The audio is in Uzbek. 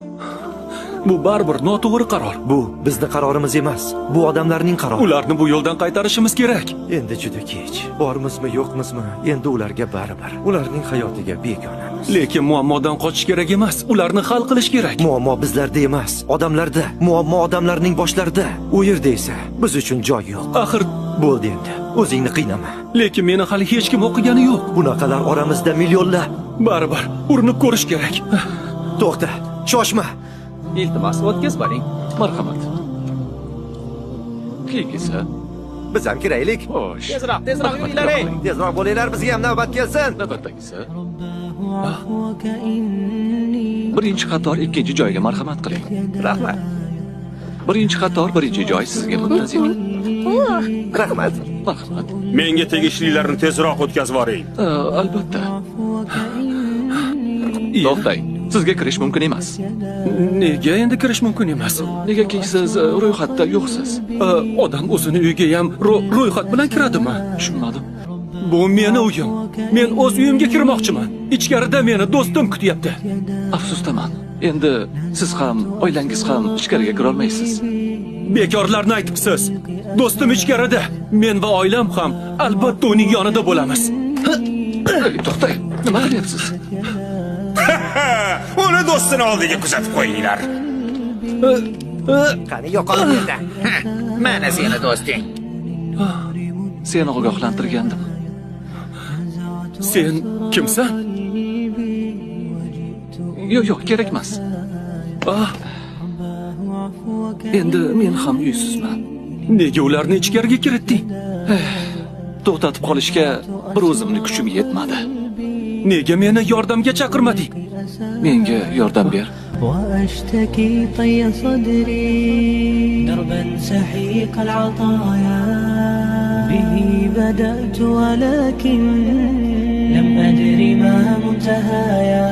Bu baribir noto'g'ri qaror. Bu bizni qarorimiz emas. Bu odamlarning qarori. Ularni bu yo'ldan qaytarishimiz kerak. Endi juda kech. Bormizmi, yo'qmizmi, endi ularga baribir. Ularning hayotiga begonamiz. Lekin muammodan qochish kerak emas, ularni hal qilish kerak. Muammo bizlarda emas, odamlarda. Muammo odamlarning boshlarida. U yerda esa biz uchun joy yo'q. Axir bo'ldi endi. O'zingni qiynama. Lekin meni hali hech kim o'qigani yo'q. Bunaqalar oramizda millionlab. Baribir urinib ko'rish kerak. To'xta, shoshma. Iltimos, o'tkazib oling. Marhamat. Keyingisi. Biz ham kiraylik. Xo'sh. Tezroq, tezroq yuringlar. Tezroq bo'linglar, bizga ham navbat kelsin. Navbatdagisi. Birinchi qator ikkinchi joyga marhamat qiling. Rahmat. Birinchi qator birinchi joy sizga muntazir. Rahmat. Marhamat. Menga tegishlilarni tezroq o'tkazib yuboring. Albatta. To'xtang. Sizga kirish mumkin emas. Nega endi kirish mumkin emas? Negaki siz ro'yxatda yo'qsiz. Odam o'zini uyiga ham ro'yxat bilan kiradimi? Tushunmadim. Bu meni uyim. Men o'z uyimga kirmoqchiman. Ichkarida meni do'stim kutyapti. Afsusdaman. Endi siz ham, oilangiz ham ichkariga kira olmaysiz. Bekorlarni aytibsiz. Do'stim ichkarida. Men va oilam ham albatta uning yonida bo'lamiz. To'xtang. Nima qilyapsiz? Uni do'stini oldiga kuzatib qo'yinglar. Qani yo'qol bu yerdan. Mana seni do'sting. Seni ogohlantirgandim. Sen kimsan? Yo'q, yo'q, kerak emas. Endi men ham uysizman. Nega ularni ichkariga kiritding? To'xtatib qolishga bir o'zimni kuchim yetmadi. Nega meni yordamga chaqirmading? Menga yordam ber. وأشتكي طي صدري دربا سحيق العطايا به بدأت ولكن لم أدري ما منتهايا.